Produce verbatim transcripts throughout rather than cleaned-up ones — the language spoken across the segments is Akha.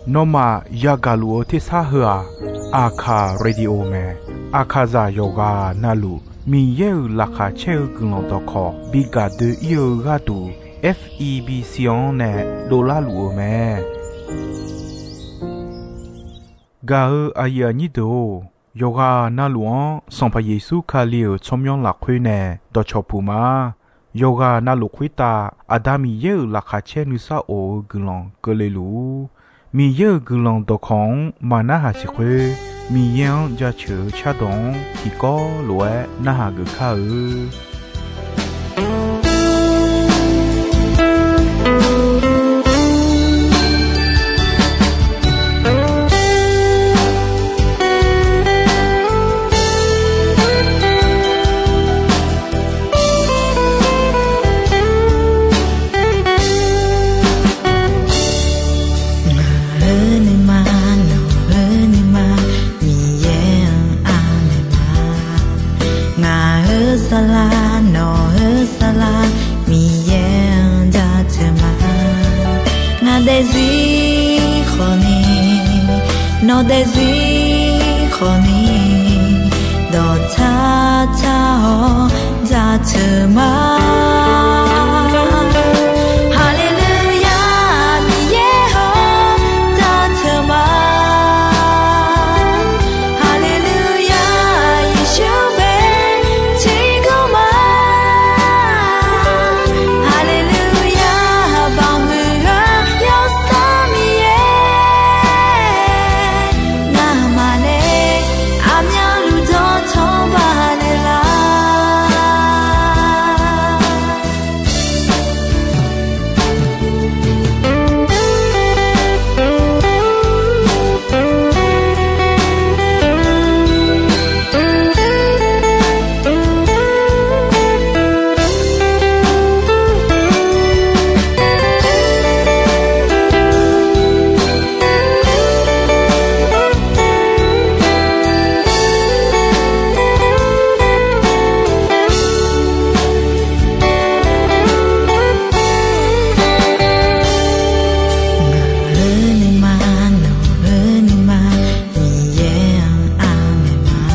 Nawmaf yagaq luf-eu tersar heu-aq, Aqkaq Radio mae. Aqkaqzaq yawqghaq navluf Miqyaer-euq laqkhaq caer-eu guiqlanq dawqkawq bi gaq doe-ir-eu gharduq, F E B C-anr nae dovlar luf-eu mae. Gaq-eu aqyuif aqnyir deuq-or, yawqghaq navluf-anr Sanqpaq Yeqsur Kali-euq tsawrmyanr lafkhoer nae dawqcawq puq ma. Yawqghaq navluf khoertav Aqda Miqyaer-euq laqkhaq caer nuisar of-eu guiqlanq keuvle luf-ur. Miqyaer-euq guiqlanq dawqkawq-anr maq narhaq siq khoer, Miqyaer-anr jaceuq-eu cardawq-anr tiqkawv lof-aer narhaq geuf kar-eu. Ngaq-euq nuima, nawq-euq nuima, Miqyaer-anr aqmaeq ma. Ngaq-euq saflar, nawq-euq saflar, Miqyaer-anr jaceuq ma. Ngaq daefzir khawfni, nawq daefzir khawfni, dawqtsar tsar-awr jaceuq ma. Haleluya, Miqyaer-awr jaceuq ma. Haleluya, Yeqsur bae tiqgawr ma. Haleluya, baqmuiq-eu Yawsanr Miqyaer, ngamaf nae aqmyanluf dawqtawq baqnaeq lar. Ngaq-euq nuima, nawq-euq nuima, Miqyaer-anr aqmaeq ma.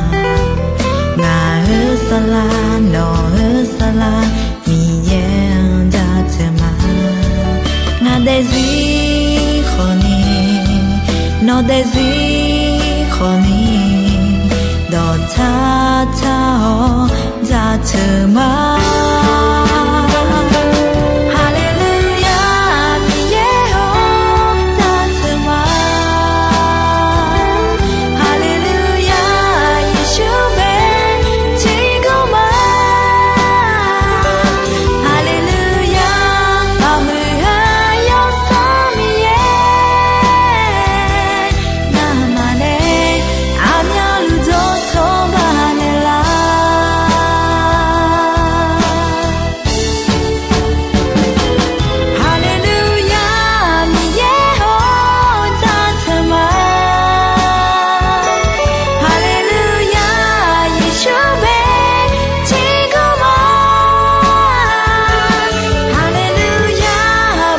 Ngaq-euq saflar, nawq-euq saflar, Miqyaer-anr jaceuq ma. Ngaq daefzir khawfni, nawq daefzir khawfni, dawqtsar tsar-awr jaceuq ma. Haleluya, Miqyaer-awr jaceuq ma. Haleluya, Yeqsur bae tiqgawr ma. Haleluya, baqmuiq-eu Yawsanr Miqyaer, ngamaf nae aqmyanluf dawqtawq baqnaeq lar. Haleluya, Miqyaer-awr jaceuq ma. Haleluya, Yeqsur bae tiqgawr ma. Haleluya,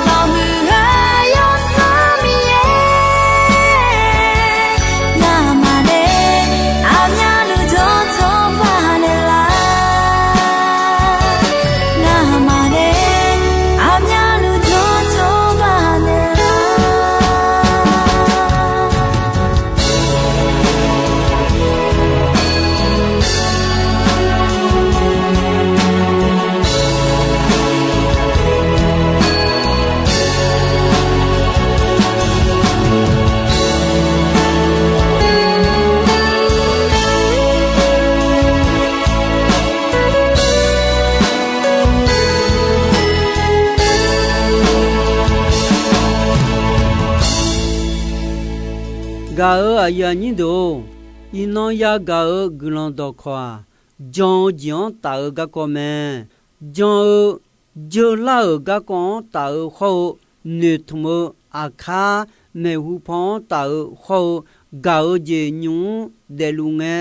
baqmuiq-eu Yawsanr Miqyaer, ngamaf nae aqmyanluf dawqtawq baqnaeq lar. Ngamaf nae aqmyanluf dawqtawq baqnaeq lar. Gaq-euq aqyuif aqnyir deuq-or, iqnan yagaq-euq guiqlanq dawqkawq-aq, jan-eu jeq-anr taf-eu garkawv mae. Jan-eu jeular-euq garkawv-anr taf-eu hawr-eu, noeqtmq-eu aqkar maeqhu paw-anr taf-eu hawr-eu, gaq-eu jeq nymq-mr daefluf ngae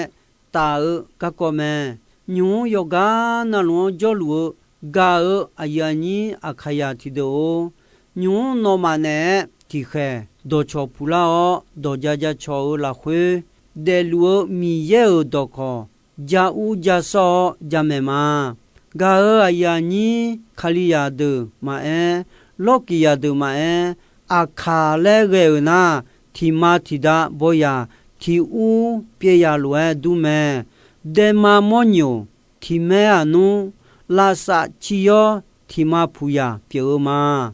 taf-eu garkawv mae. Nymq-mr yawqgar navluf-anr jawrluf-eu gaq-euq aqyuif aqnyir Aqkaqzaq tiqdeuq-or, Nymq-mr nawmaf naeq-aer tiqkhaeq dawqcawq puqlar-awr, dawq ja ja cawq-eu lafkhoer, daefluf-eu Miqyaer-euq dawqkawq ja ur ja sawr-awr jamaeq ma. Gaq-euq aqyuif aqnyir Kalizaq deuq maqaer, lawrkiq zaq deuq maqaer, aqkaq laer ghae-euq nar, tiqma tiqda bawzaq tiq ur pyeuf yaq lof-aer dur mae. Daema mawrnyoq tiq maer aqnmr, lavsav cir yawr tiqma puq yaq pyeuf-eu ma.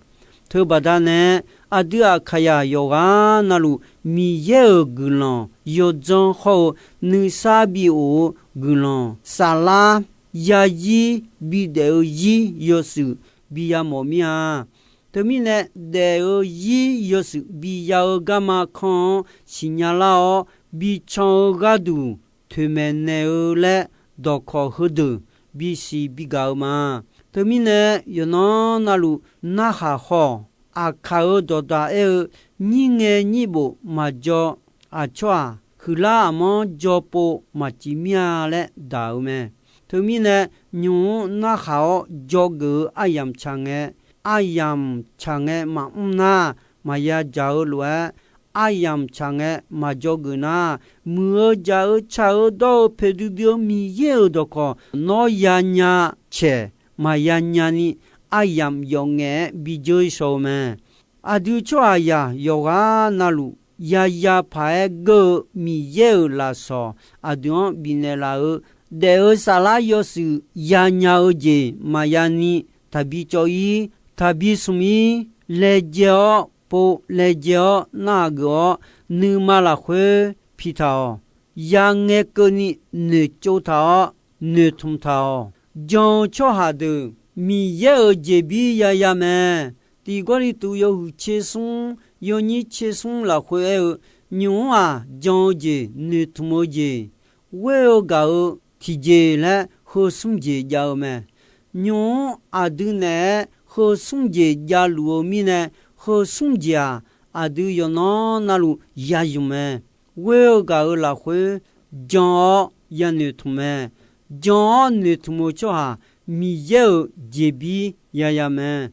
Teubaqda nae, aqdui Aqkaqzaq yawqghaq navluf Miqyaer-euq guiqlanq yawdzanr hawr-eu nuisar bi of-eu guiqlanq saflar yazir bidaef-eu zir yawshuif bi yamawf mir-a. Teumirnae, daef-eu zir yawshuif bi ya-eu garma kanr-anr siqnya lar-awr, bican-eu gharduq toeqmaeq naeq-eu laer dawqkawq heudeuq bisiq bigaq-eu ma. Teumirnae, yawqnan navluf narhaq haw-awq. Aqkaq-euq dawqdaq aer-eu, Nyir ngae nyir bof maqjaw, aqcawq-aq, huiqlar aqmanr jawr pov maqcif mir-a laer daq-eu mae. Teumirnae, nymq-mr narhaq-awr dzawgeuf-eu aryamq tsaq ngae, aryamq tsaq ngae maqmr nar, maqya dzaq-eu lof-aer, aryamq tsaq ngae maqdzawgeuf nar, muiq-eu jaq-eu tsaq-eu dawr-eu poeqdui dui-eu Miqyaer-euq dawqkawq nawr yanya caeq maqya nyani, aryamq yawf ngaef-aer bijeur-ir shaw-eu mae. Aqdui tsawrhaqzaq yawqghaq navluf yaya paq-aer geur-eu Miqyaer-euq lafsawq aqdui-anr bifnaeq laf-eu, daef-eu saflar yawshuif yanya-eu jeq maqya ni, taqbi cawv-ir, taqbi smq-ir, laejae-awr pov, laejae-awr narhaq geuf-awr, nuima lafkhoer piqtaq-awq. Yangae keuvni noeqtsov taq-awr noeqtmq taq-awq. Jan-eu tsawrhaq deuq Miqyaer-euq jeqbir yaya mae. Tiq Gawrliqtu yawhuiq tser smr, yawnyir tser smr lafkhoer aer-eu, nymq-mr-aq, jan-eu jeq, noeqtmq-eu jeq, ghoer-eu gaq-eu tiqjeq laer heu smr jeq jav-eu mae. Nymq-mr aqdui naeq-aer heu smr jeq javluf-eu mirnae, heu smr jeq-aq, aqdui yawqnan navluf ya zmq mae. Ghoer-eu gaq-eu lafkhoer jan-awr yanoeqtmq mae. Jan-awr noeqtmq-eu tsawrhaq Miqyaer-euq jeqbir yaya mae.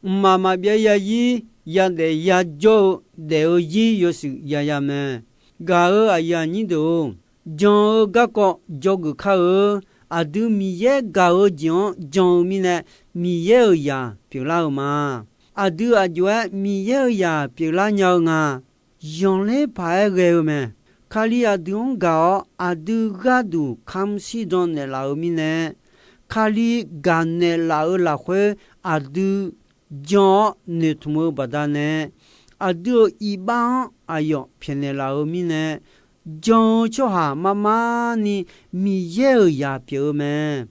Mqmaq maqbyav yazir yadaef yajawr-eu daef-eu zir yawshuif yaya mae. Gaq-euq aqyuif aqnyir deuq-or, jan-eu garkawv dzawgeuf kar-eu. Aqdui Miqyaer gaq-eu jeq-anr jan-eu mirnae, Miqyaer-euq zaq pyeuflar-eu ma. Aqdui aqjox-aer Miqyaer-euq zaq pyeuflar nya-eu nga. Zanqler paq-aer ghae-eu mae. Kali aqdui-anr gaq-awr aqdui gharduq kamq shirdan naeqlaf-eu mirnae, Kali gaq naeqlaf-eu lafkhoer aqdui jan-awr noeqtmq-eu baqdanae, aqdui-euq iqbax-anr aqyawf pyaeqnaeq laf-eu mirnae, jan-eu tsawrhaq marmar ni Miqyaer-euq zaq pyeuf-eu mae.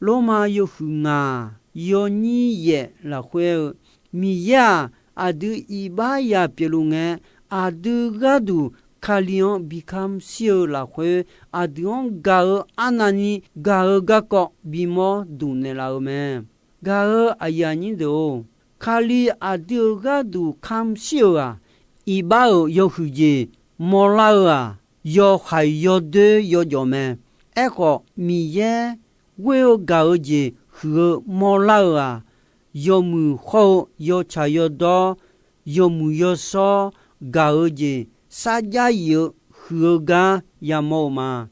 Lormav yawhuiq ngaq yawnyir yaef lafkhoer-eu, Miqyaer-aq, aqdui iqbax zaq pyeufluf ngae, aqdui gharduq Kali-anr bi kamq shir-eu lafkhoer, aqdui-anr gaq-eu arnavni gaq-eu garkawv bimawr duq naeqlaf-eu mae. Gaq-euq aqyuif aqnyir deuq-or, Kali aqdui-euq gharduq kamq shir-euq-aq, iqbax-euq yawhuiq jeq mawrlar-eu-aq, yawhaiq yawdoer yawjawf mae. Aerkhawf, Miqyaer ghoer-eu gaq-eu jeq huiq-eu mawrlar-eu-aq, yawmuiq hawr-eu yawtsaq yawdawr, yawmuiq yawshawr gaq-eu jeq sarjax yif-eu huiq-eu gar yamawr-eu ma.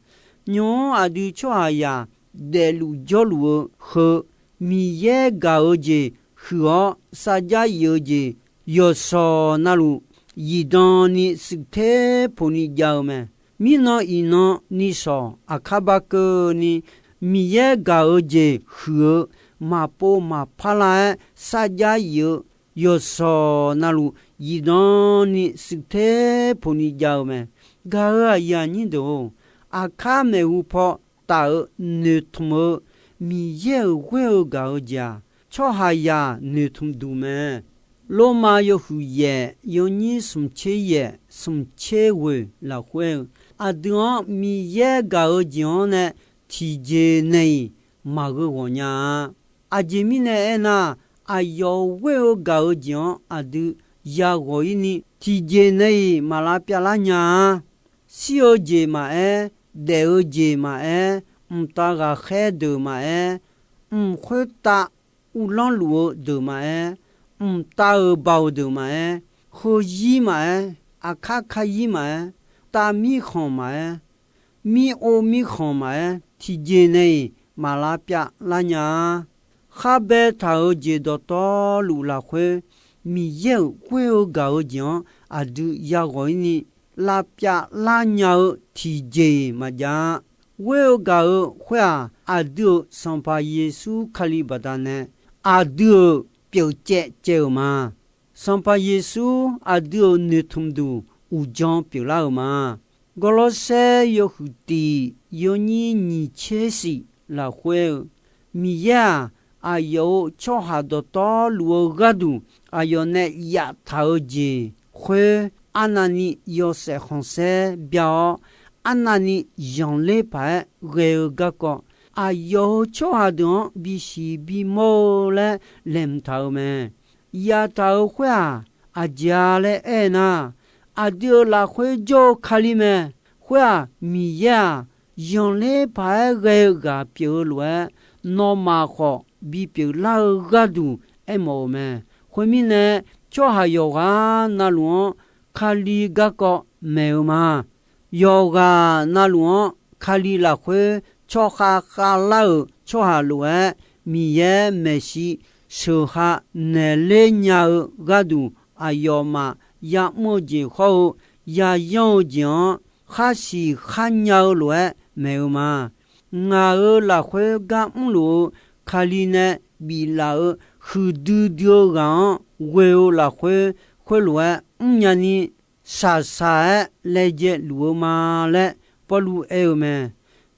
Nymq-mr aqdui tsawrhaqzaq daefluf jawrluf-eu heu, Miqyaer gaq-eu jeq huiq-awr sarjax yif-eu jeq, yawqshawq navluf zifdan ni shuif ter poq ni jav-eu mae. Mirnan iqnan nishawq aqkar bar keuvni, Miqyaer gaq-eu jeq huiq-eu maqpov maqpar lar-aer sarjax yif-eu, yawqshawq navluf zifdan ni shuif ter poq ni jav-eu mae. Gaq-euq aqyuif aqnyir deuq-or, aqkar maeqhu paw taf-eu noeqtmq-eu Miqyaer-euq ghoer-eu gaq-eu jeq-aq, tsawrhaqzaq noeqtmq duq mae. Lormav yawhuiq yaef yawnyir smq tser yaef smq tser ghoeq lafkhoer-eu, aqdui-anr Miqyaer gaq-eu jeq-anr nae tiqjeq nae-iq maqgheu ghawq nya-a. Aqjeq mirnae aernar, aqyawf ghoer-eu gaq-eu jeq-anr aqdui yaghawq-ir ni tiqjeq nae-iq maq lavpyav lar nya-a. Shir-eu jeq maqaer, daef-eu jeq maqaer, mqtav ghaqkhaer deuq maqaer, mq khoertav uvlanr luf-eu deuq maqaer, mqtav-euq baoq deuq maqaer, heuzir maqaer, aqkar karyir maqaer, tav mirkhanq maqaer, mir-ov mirkhanq maqaer, tiqjeq nae-iq maq lavpyav lar nya-a. Khar baetaq-euq jeq dawqtawvluf lafkhoer, Miqyaer-euq ghoer-eu gaq-eu jeq-anr aqdui yaghawq-ir ni lavpyav lar nya-eu tiqjeq-iq maqjav-a. Ghoer-eu gaq-eu khoer-aq, aqdui-euq Sanqpaq Yeqsur Kali baqdanae aqdui-euq pyeufcaev caev-euq ma. Sanqpaq Yeqsur aqdui-euq noeqtmq duq uqdzan pyeuflar-euq ma. Gawrlawrsaer yawhuiq tiq yawnyir nyiq tser shif lafkhoer-eu, Miqyaer-aq, aqyawf-euq tsawrhaq dawqtawvluf-eu gharduq aqyawf nae yaftaq-eu jeq khoer, arnavni yawshaef khanqsaer bya-awr, arnavni zanqler paq-aer ghae-eu garkawv, aqyawf-euq tsawrhaq deuq-anr bisiq bimawr-eu laer laeqhmq taq-euq mae. Yaftaq-euq khoer-aq, aqjeq-a laer aernar, aqdui-euq lafkhoer jawr-eu Kali mae. Khoer-aq, Miqyaer-aq, zanqler paq-aer ghae-eu ghaq pyeuf-eu lof-aer, nawmaf khawf bipyeuf lar-eu gharduq aermawf-euq mae. Khoermirnae, tsawrhaq yawqghaq navluf-anr Kali garkawv maeq-eu ma. Yawqghaq navluf-anr Kali lafkhoer tsawrkhav khavlar-euq tsawrhaq lof-aer, Miqyaer maeqshi sheuqha naeqler nya-eu gharduq, aqyawfmaf ya'mr-eu jeq hawr-eu yayanr-eu jeq-anr khar siq khar nya-eu lof-aer maeq-eu ma. Ngaq-euq lafkhoer gar mrluf-eu Kali nae biflaf-eu huiqdui dui-eu ghaq-anr ghoe-eu lafkhoer, khoerlof-aer mrnya ni, shaqshaq-aer laejae luf-eu ma laer Pawrluv aer-eu mae.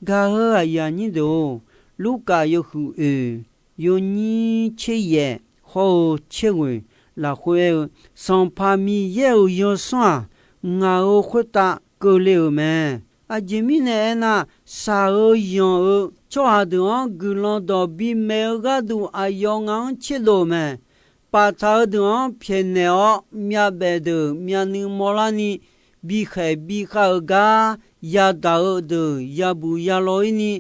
Gaq-euq aqyuif aqnyir deuq-or, Lurkaf yawhuiq oeq yawnyir tser yaef hawr-eu tser ghoeq lafkhoer aer-eu, Sanqpaq Miqyaer-euq yawsanr-aq, ngaq-euq khoertav keuvle-euq mae. Aqjeq mirnae aernar, shaq-eu yanq-eu tsawrhaq deuq-anr guiqlanq dawq bimaeq-eu gharduq aqyawf ngaq-anr tserdov-euq mae. Paftaq-eu deuq-anr pyaeqnaeq-awr, myavbaef deuq myavnuiv mawrlarni, bikhaeq bikhav-euq gar yadaq-eu deuq yabuq yalaw-ir ni,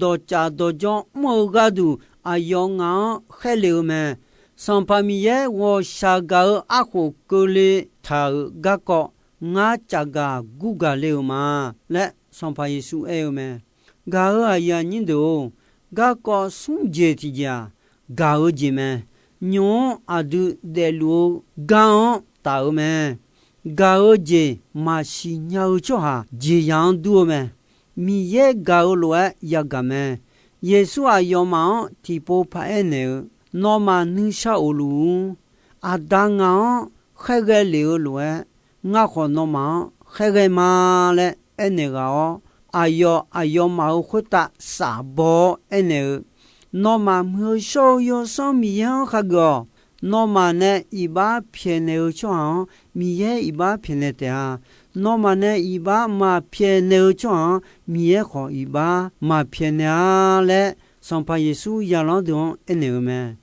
dawqtsaf dawqjawr mr-eu gharduq aqyawf ngaq-anr khaerlef-eu mae. Sanqpaq Miqyaer ghawqshaq gaq-eu arkhof keuvle taq-euq garkawv, ngar cafgaq gurgaq le-euq ma laer Sanqpaq Yeqsur aer-eu mae. Gaq-euq aqyuif aqnyir deuq-or, garkawv smr jeq tiqjeq-aq, gaq-eu jeq mae. Nymq-mr aqdui daefluf-eu gar-anr taf-eu mae. Gaq-eu jeq maqsiq nya-eu tsawrhaq jeqzaq-anr dur-eu mae. Miqyaer gaq-eu lof-aer yagaq mae. Yeqsur aqyawfmaf-anr tiqpov paq-aer naeq-eu, Nawmaf nuishar of luf-ur. Aqda ngaq-anr khaerghae lef-eu lof-aer, ngar khawf nawmaf-anr khaerghae ma laer aernaeq ghaq-awr, aqyawf aqyawfmaf-euq khoertav shafbaw-awr aernaeq-eu, Nawmaf muiq-eu shawr-eu Yawsanr Miqyaer-anr khageuf-awq. Nawmaf nae iqbax pyaeqnaeq-eu tsawrhaq-anr Miqyaer iqbax pyaeqnaeq taef-a. Nawmaf nae iqbax maqpyaeqnaeq-eu tsawrhaq-anr Miqyaer khawf iqbax maqpyaeqnaeq-a laer, Sanqpaq Yeqsur zaqlanr deuq-anr aernaeq-eu mae.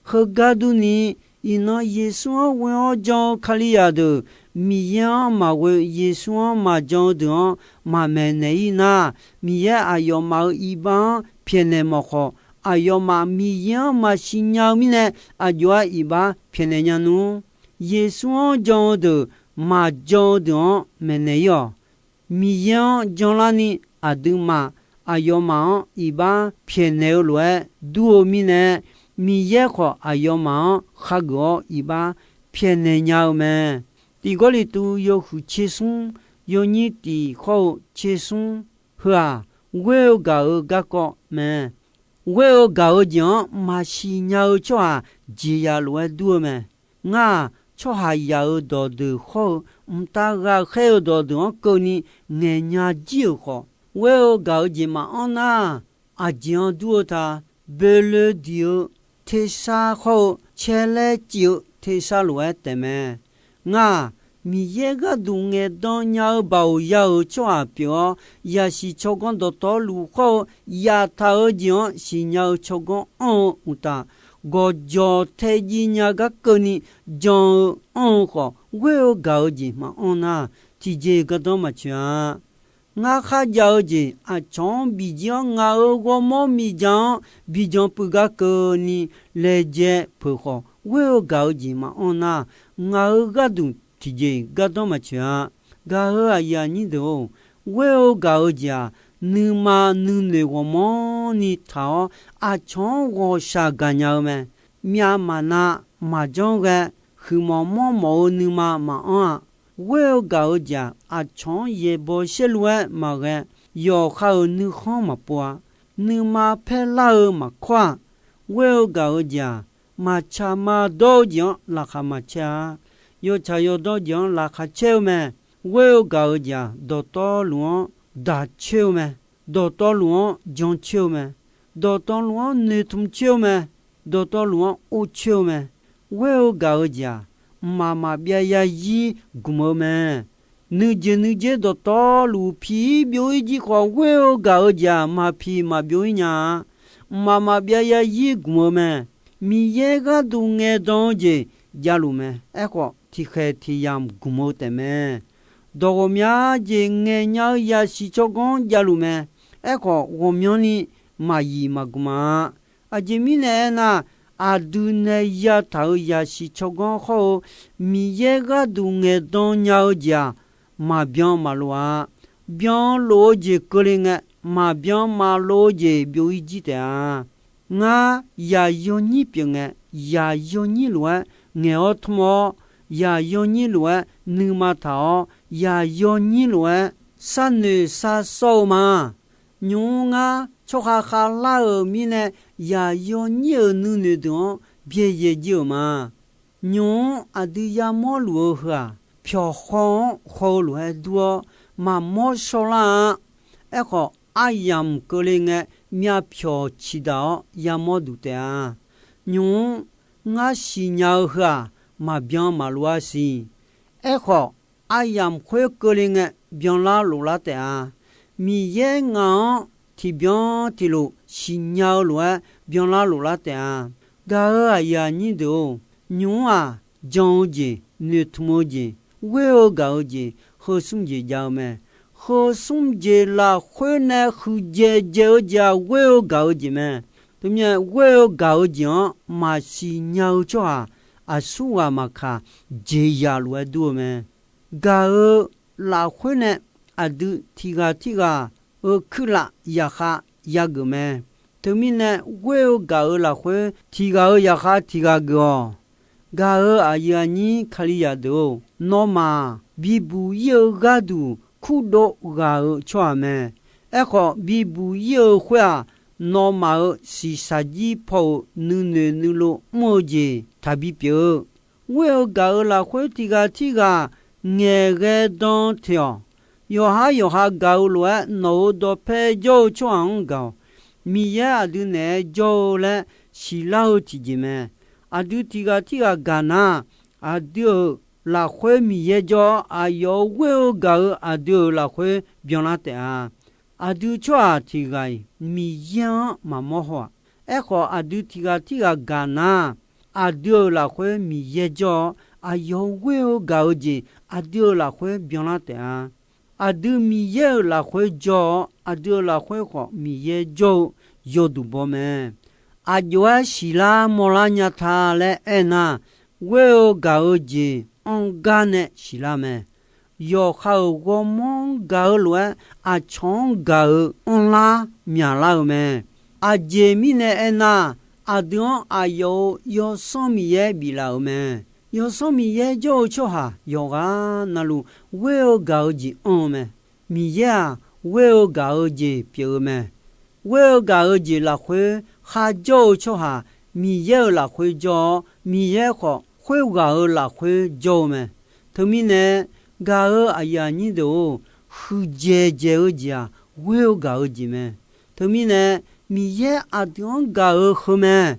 Heugar durni, iqnan Yeqsur-anr ghoe-awr jan-eu Kalizaq deuq, Miqyaer-anr maqghoe Yeqsur-anr maqjan-eu deuq-anr maqmaeqnaeq-ir nar, Miqyaer aqyawfmaf-euq iqbax-anr pyaeqnaeq mawf khawf, aqyawfmaf Miqyaer-anr maqsiq nya-eu mirnae, aqjox-aer iqbax pyaeqnaeq nya nmr. Yeqsur-anr jan-eu deuq maqjan-eu deuq-anr maeqnaeq-ir-awq. Miqyaer-anr janlarni aqduimaf aqyawfmaf-anr iqbax pyaeqnaeq-eu lof-aer dur-eu mirnae, Miqyaer khawf aqyawfmaf-anr khageuf-awr iqbax pyaeqnaeq nya-eu mae. Tiq Gawrliqtu yawhuiq tser smr yawnyir tiq hawr-eu tser smr heu-aq, ghoer-eu gaq-euq garkawv mae. Ghoer-eu gaq-eu jeq-anr maqsiq nya-eu tsawrhaq jeqzaq lof-aer dur-eu mae. Ngar-aq, tsawrhaqzaq-euq dawqdeuq hawr-eu mqtav ghaqkhaer-eu dawqdeuq-anr keuvni ngaeqnya jir-euq khawf, ghoer-eu gaq-eu jeq maqanr nar, aqjeq-anr dur-eu ta, boeloe diq-eu tersar hawr-eu caerlaer cif-eu tersar lof-aer taefmae. Ngar-aq, Miqyaer gharduq ngaeqdan nya-eu baoq ya-euq tsawrhaq pyeuf-awr, yasiq tsawrganr dawqtawvluf hawr-eu yaftaq-eu jeq-anr siqnya-eu tsawrganr anr-eu uqtaf, gawqjawq tae jiv nya gar keuvni jan-eu anr-eu khawf, ghoer-eu gaq-eu jeq maqanr nar, tiqjeq gardanr maqtsoeq-a. Ngar kharjav-eu jeq aqcawq-anr bijir-awr, ngaq-euq ghawrmawr miqdzaq-anr bijan puiv gar keuvni laejae peuq khawf, Ghoer-eu gaq-eu jeq maqanr nar, ngaq-euq gharduq tiqjeq-iq gardanr maqtsoeq-a. Gaq-euq aqyuif aqnyir deuq-or, ghoer-eu gaq-eu jeq-aq, nuima nuinoeq ghawqmanrni taq-awr, aqcawq-anr ghawqshaq gaqnya-eu mae. Myavmaqnav maqjanr ghae, huiqmawf mawrmawf-eu nuima maqanr-a. Ghoer-eu gaq-eu jeq-aq, aqcawq-anr yaeqbawq saerlu-aer maqghae, yawqha-euq nuikhanr maqpov-a. Nuima paerlar-eu maqkawr-a. Ghoer-eu gaq-eu jeq-aq, maqtsaq maqdawr-eu jeq-anr laqkhaq maqcaer-a. Yawtsaq yawdawr jeq-anr laqkhaq caer-eu mae. Ghoer-eu gaq-eu jeq-aq, dawqtawvluf-anr daq coer-eu mae. Dawqtawvluf-anr jancoer-eu mae. Dawqtawvluf-anr noeqtmq coer-eu mae. Dawqtawvluf-anr or coer-eu mae. Ghoer-eu gaq-eu jeq-aq, mqmaq maqbyav yarzir gmq-eu mae. Nuijeq nuijer dawqtawvluf piq-ir byov-ir jir khawf, ghoer-eu gaq-eu jeq-aq, maqpiq maqbyov-ir nya-a. Mqmaq maqbyav yarzir gmq-eu mae. Miqyaer gharduq ngaeqdan-eu jeq javluf mae. Aerkhawf, tiqkhaeq tiq yamq gmq-eu taefmae. Dawq ghawqmya jeq ngaeqnya-eu zaqsiq tsawrganr javluf mae. Aerkhawf, ghawqmyanrni maqyiq maqgmq-a. Aqjeq mirnae aernar, aqdui nae yataq-euq zaqsiq tsawrganr hawr-eu Miqyaer gharduq ngaeqdan nya-eu jeq-aq, maqbyan maqlof-a. Byan lof-eu jeq keuvle ngae, maqbyan maqlof-eu jeq byov-ir jir taef-a. Ngar, zaqyo nyir pyeuf ngae, zaqyo nyir lof-aer ngaeq-awr tmr-awr, zaqyo nyir lof-aer nuima taq-awr, zaqyo nyir lof-aer sharnoeq sharsawr-eu ma. Nymq-mr ngar tsawrhaq khavlar-euq mirnae, zaqyo nyir-euq nuinoeq deuq-anr byaerdzae jir-euq ma. Nymq-mr aqdui yamawr luf-eu heu-aq, pyawq haw-anr haw-eu lof-aer dur-awr, maqmawr shawrlar-a. Aerkhawf, aryamq keuvle ngae, myavpyawq ciqdaq-awr yamawr duq taef-a. Nymq-mr ngar siqnya-eu heu-aq, maqbyan maqlof-a siq. Aerkhawf, aryamq khoer keuvle ngae, byanlar loflar taef-a. Miqyaer ngaq-anr tiqbyan tiqlof siqnya-eu lof-aer byanlar loflar taef-a. Gaq-euq aqyuif aqnyir deuq-or, nymq-mr-aq, jan-eu jeq, noeqtmq-eu jeq, ghoer-eu gaq-eu jeq, heu smr jeq jav-eu mae. Heu smr jeq lafkhoer nae huiqdzaeq dzaeq-eu jeq-aq, ghoer-eu gaq-eu jeq mae. Teumirnae, ghoer-eu gaq-eu jeq-anr maqsiq nya-eu tsawrhaq, aqsurghaq maqkaq, jeqzaq lof-aer dur-eu mae. Gaq-eu lafkhoer nae aqdui tiqghaq tirghaq-euq kuirlaf zaqkhav yageuf mae. Teumirnae, ghoer-eu gaq-eu lafkhoer tiqghaq-euq zaqkhav tiqghaq geuf-awq. Gaq-euq aqyuif aqnyir Kalizaq deuq-or, nawmaf bibuq ir-eu gharduq kurdov ghaq-eu tsawrhaq mae. Aerkhawf, bibuq ir-eu khoer-aq, nawmaf-euq shiqshaq jir paw-euq nuinoeq nuilov mr-eu jeq taqbi pyeuf-eu. Ghoer-eu gaq-eu lafkhoer tiqghaq tirghaq ngaeqghae dan teq-awq. Yawqhar yawqha gaq-eu lof-aer nawq-euq dawqpae jawr-eu tsawrhaq-anr gaq-awq. Miqyaer aqdui naeq-aer jawr-eu laer siqlar-eu tiqjeq mae. Aqdui tiqghaq tirghaq gaq nar, aqdui-euq lafkhoer Miqyaer jawr-awr, aqyawf-euq ghoer-eu gaq-eu aqdui-euq lafkhoer byanlar taef-a. Aqdui tsawrhaq tiqghaq-iq Miqyaer-anr maqmawr haw-aq. Aerkhawf, aqdui tiqghaq tirghaq gaq nar, aqdui-euq lafkhoer Miqyaer jawr-awr, aqyawf-euq ghoer-eu gaq-eu jeq aqdui-euq lafkhoer byanlar taef-a. Aqdui Miqyaer-euq lafkhoer jawr-awr, aqdui-euq lafkhoer khawf Miqyaer jawr-eu yawduq baw mae. Aqjox-aer siqlar mawrlar nya ta laer aernar, ghoer-eu gaq-eu jeq anr gar nae siqlar mae. Yawqha-euq ghawrmawr-anr gaq-eu lof-aer, aqcawq-anr gaq-euq anrlar myaqlar-eu mae. Aqjeq mirnae aernar, aqdui-anr aqyawf-euq Yawsanr Miqyaer biflaf-euq mae. Yawsanr Miqyaer jawr-eu tsawrhaq yawqghaq navluf, ghoer-eu gaq-eu jeq anr-eu mae. Miqyaer-aq, ghoer-eu gaq-eu jeq pyeuf-eu mae. Ghoer-eu gaq-eu jeq lafkhoer kharjawr-eu tsawrhaq, Miqyaer-euq lafkhoer jawr-awr, Miqyaer khawf, khoerghaq-euq lafkhoer jawr-eu mae. Teumirnae, gaq-euq aqyuif aqnyir deuq-or, huiqdzaeq dzaeq-eu jeq-aq, ghoer-eu gaq-eu jeq mae. Teumirnae, Miqyaer aqdui-anr gaq-euq heu mae.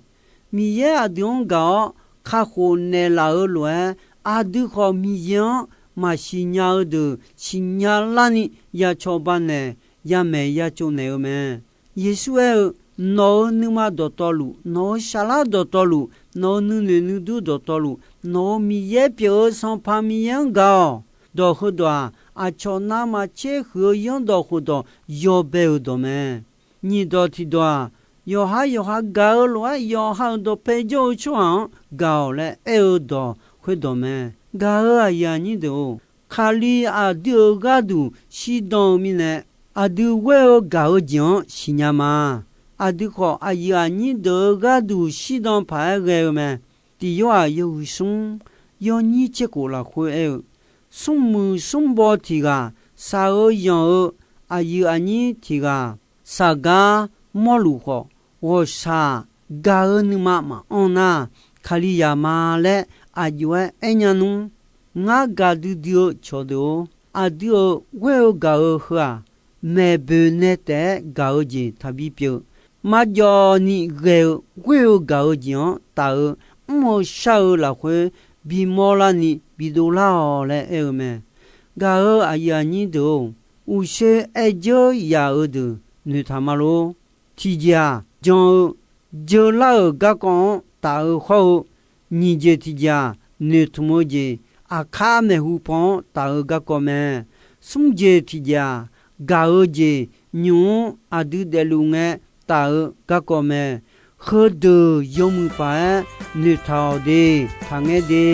Miqyaer aqdui-anr gaq-awr kakhof naeqlaf-eu lof-aer, aqdui khawf Miqyaer-anr maqsiq nya-eu deuq siqnya larni ya cawba naeq, ya maeq ya tsov naeq-eu mae. Yeqsur aer-eu, Nawq-euq nuima dawqtawvluf, nawq-euq saflar dawqtawvluf, nawq-euq nuinoeq nuidur dawqtawvluf, nawq-euq Miqyaer pyeuf-eu Sanqpaq Miqyaer-anr gaq-awq. Dawq heudawq-aq, aqcawq navmaqtser huiq-eu zanrdawq khofdawq yawbae-euq dawq mae. Nyiq dawq tiqdawq-aq, yawqhar yawqha gaq-eu lof-aer, yawqha-euq dawqpae jawr-eu tsawrhaq-anr gaq-awq laer aer-eu dawq khoerdawq mae. Gaq-euq aqyuif aqnyir deuq-or, Kali aqdui-euq gharduq shirdan-eu mirnae, aqdui ghoer-eu gaq-eu jeq-anr siqnya ma. Aqdui khawf, aqyuif aqnyir deuq-euq gharduq shirdan paq-aer ghae-eu mae. Tiq Yorhaq yawhuiq smr yawnyir tserkhof lafkhoer aer-eu, smrmuiq smrbaw tiq ghaq, shaq-eu yanq-eu aqyuif aqnyir tiq ghaq, shaq gar mawrluf khawf, ghawqshaq gaq-eu nuima maqanr nar, Kalizaq ma laer aqjox-aer aernya nmr. Ngar gaqdui dui-eu cawqdeuq-or, aqdui-euq ghoer-eu gaq-eu heu-aq, maeqboeq nae taef-aer gaq-eu jeq taqbi pyeuf. Marjawv ni ghae-eu ghoer-eu gaq-eu jeq-anr taf-eu mr-eu shar-eu lafkhoer bimawr larni bidov lar-awq laer aer-eu mae. Gaq-euq aqyuif aqnyir deuq-or, uqshoe aer dzeur yaf-eu deuq noeqtaq ma lor. Tiqjeq-aq, jan-eu jeular-euq garkawv-anr taf-eu hawr-eu, nyiq jeq tiqjeq-aq, noeqtmq-eu jeq aqkar maeqhu paw-anr taf-eu garkawv mae. Smr jeq tiqjeq-aq, gaq-eu jeq nymq-mr aqdui daefluf ngae taf-eu garkawv mae. Heudeuq yawmuiq paq-aer noeqtaq-awq de, taqngaer de.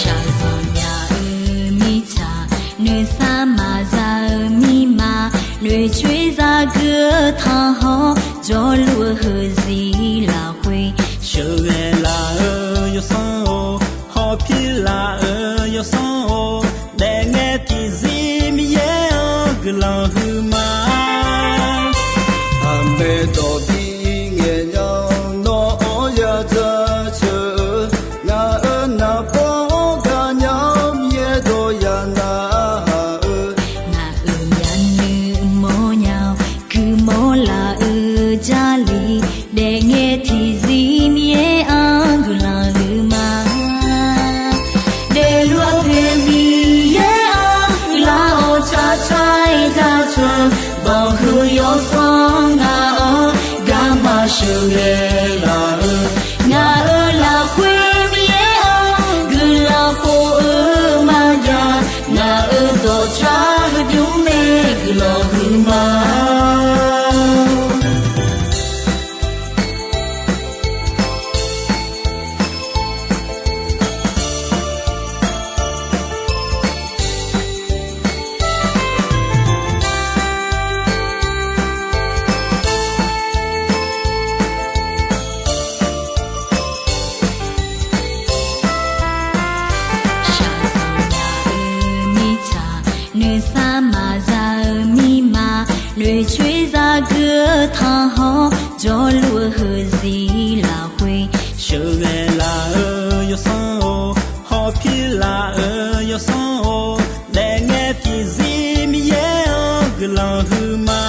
Shaqzanq nya-eu mirtsaq, noeqshaq maqza-eu mirma, noeqcoer zagui-eu tanqhawr, jawrluf-eu heuzir lafkhoer sheuqghae laf-eu yawsanr-or, hawpir laf-eu yawsanr-or, daefngae tiqzir Miqyaer-anr guiqlanq huiqma. Aqmeq dawq bi ngaeq nya-awr, nawq-anr yadzaq ceuq-eu, ngaq-euq naqbawr-anr gaqnya Miqyaer dawq yaq naq-eu, ngaq-euq myavnuiv mawrnya-awr, guiqmawr laf-eu Jarlif, daefngae tiqzir Miqyaer-anr guiqlanq huiqma. Daefluf-eu poeq Miqyaer-anr guiqlanq-awr, tsaqtsaq-aer jaceuq, banqhuiq yawsanr ngaq-anr garma sheuqghae laf-eu, ngaq-euq lafkhoer Miqyaer-anr guiqlanq khof-eu maqjav, ngaq-euq dawqtsav heudymr mae guiqlanq huiqma. Shaqzanq nya-eu mirtsaq, noeqshaq maqza-eu mirma, noeqcoer zagui-eu tanqhawr, jawrluf-eu heuzir lafkhoer sheuqghae laf-eu yawsanr-or, hawpir laf-eu yawsanr-or, daefngae tiqzir Miqyaer-anr guiqlanq huiqma.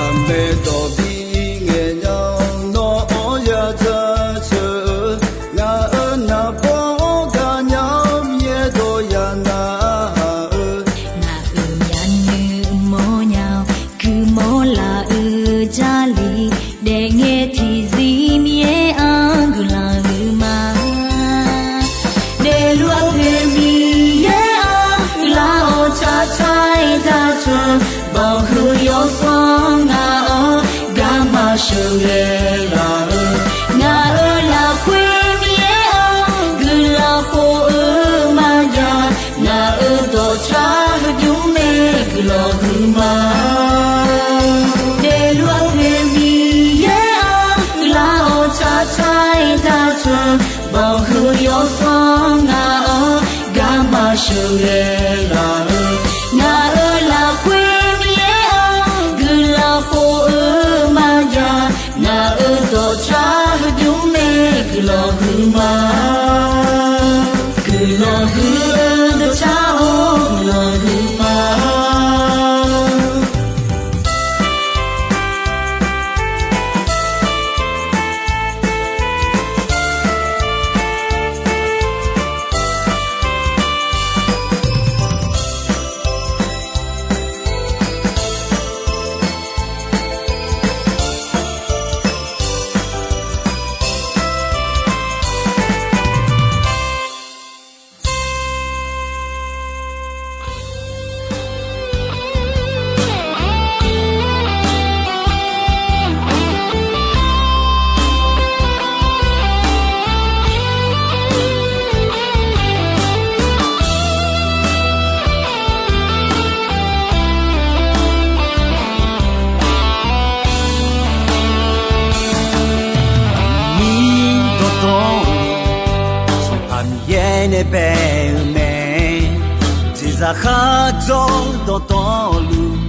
Aqmeq dawq bi ngaeq nya-awr, nawq-anr yadzaq ceuq-eu, ngaq-euq naqbawr-anr gaqnya Miqyaer dawq yaq naq-eu, ngaq-euq myavnuiv mawrnya-awr, guiqmawr laf-eu Jarlif, daefngae tiqzir Miqyaer-anr guiqlanq huiqma. Daefluf-eu poeq Miqyaer-anr guiqlanq-awr, tsaqtsaq-aer jaceuq, banqhuiq yawsanr ngaq-anr garma sheuqghae laf-eu, ngaq-euq lafkhoer Miqyaer-anr guiqlanq khof-eu maqjav, ngaq-euq dawqtsav heudymr mae guiqlanq huiqma. Daefluf-eu poeq Miqyaer-anr guiqlanq-awr, tsaqtsaq-aer jaceuq, banqhuiq yawsanr ngaq-anr garma sheuqghae laf-eu, ngaq-euq lafkhoer Miqyaer-anr guiqlanq khof-eu maqjav, ngaq-euq dawqtsav heudymr mae guiqlanq huiqma. Guiqlanq huiq-eu dawqtsav-or, guiqlanq huiqma. Nae bae-eu mae. Jeqzaq khardzawr dawqtawvluf,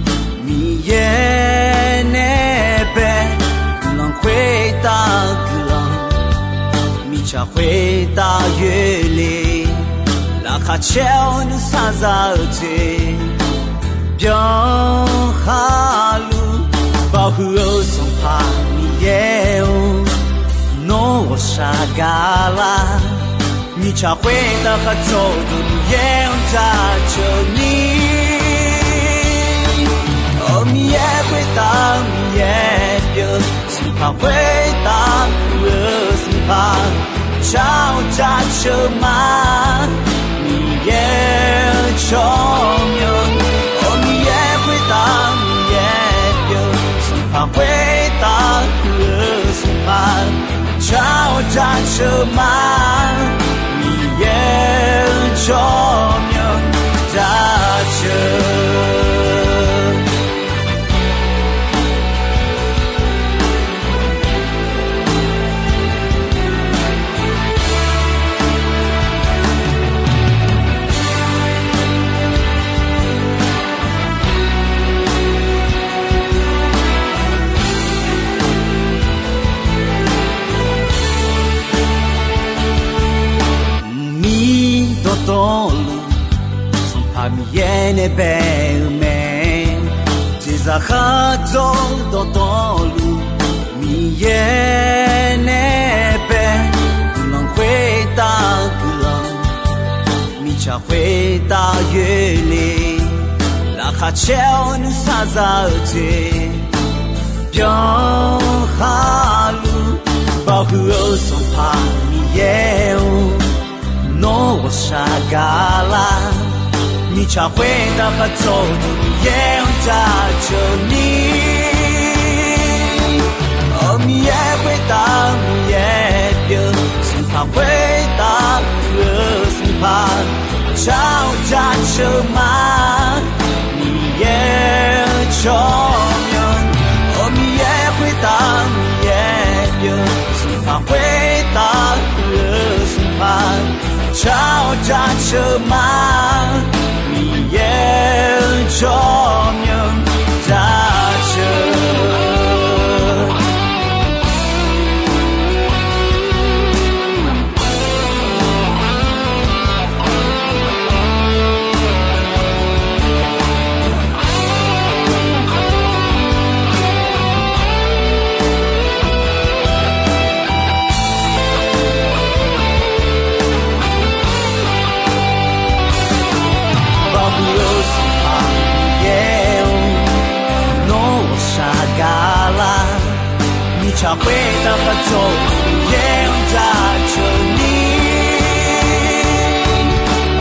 Miqyaer nae bae. Guiqlanq khoertav guiqlanq, mirtsaq khoertav yoerle. Laqkhaq caer-awr nuisar za-eu jeq, byan khaluf. Baoq huiq-eu Sanqpaq Miqyaer-or, nawr ghawqshaq gaqlar. Mirtsaq khoertav khardzawr-eu Miqyaer-anr jaceuq ni. Awq, Miqyaer khoertav Miqyaer pyeuf, Sanqpaq khoertav pyeuf-eu Sanqpaq, jar-awr jaceuq ma. Miqyaer-eu tsawrmyanr, awq, Miqyaer khoertav Miqyaer pyeuf, Sanqpaq khoertav pyeuf-eu Sanqpaq, jar-awr jaceuq ma. Miqyaer-eu tsawrmyanr jaceuq. Mqmir dawqtawvluf, Sanqpaq Miqyaer nae bae-eu mae. Jeqzaq khardzawr dawqtawvluf, Miqyaer nae bae. Guiqlanq khoertav guiqlanq, mirtsaq khoertav yoerle. Laqkhaq caer-awr nuisar za-eu jeq, byan khaluf. Baoq huiq-eu Sanqpaq Miqyaer-or, nawr ghawqshaq gaqlar. Mirtsaq khoertav khardzawr-eu Miqyaer-anr jaceuq ni. Awq, Miqyaer khoertav Miqyaer pyeuf, Sanqpaq khoertav pyeuf-eu Sanqpaq, jar-awr jaceuq ma. Miqyaer-eu tsawrmyanr, awq, Miqyaer khoertav Miqyaer pyeuf, Sanqpaq khoertav pyeuf-eu Sanqpaq, jar-awr jaceuq ma. Miqyaer-eu tsawrmyanr jaceuq. Baoq huiq-eu Sanqpaq Miqyaer-or, nawr ghawqshaq gaqlar. Mirtsaq khoertav khardzawr-eu Miqyaer-anr jaceuq ni.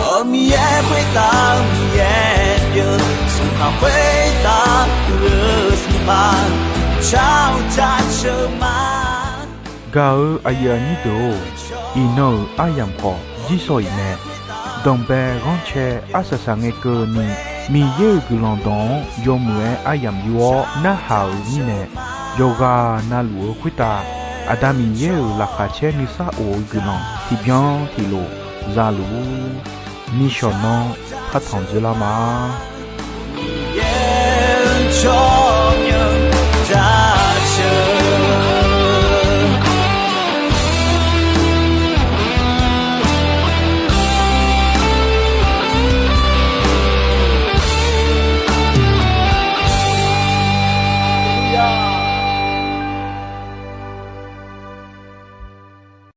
Awq, Miqyaer khoertav Miqyaer pyeuf, Sanqpaq khoertav pyeuf-eu Sanqpaq, jar-awr jaceuq ma. Gaq-eu aqyuif aqnyir deuq-or, iqnan-euq aryamq khawf jirsawq iq mae. Danqbae ghanrcae arsaq saq ngae keuvni, Miqyaer-euq guiqlanq dawq-anr yawmuiq-aer aryamq yur-awr narhaq-euq mirnae, yawqghaq na luf-eu khoertav Aqda Miqyaer-euq laqkhaq caer nuisar of-eu guiqlanq tiqbyan tiqlof za luf-ur. Nishawq nanr partanq dzoerlar ma.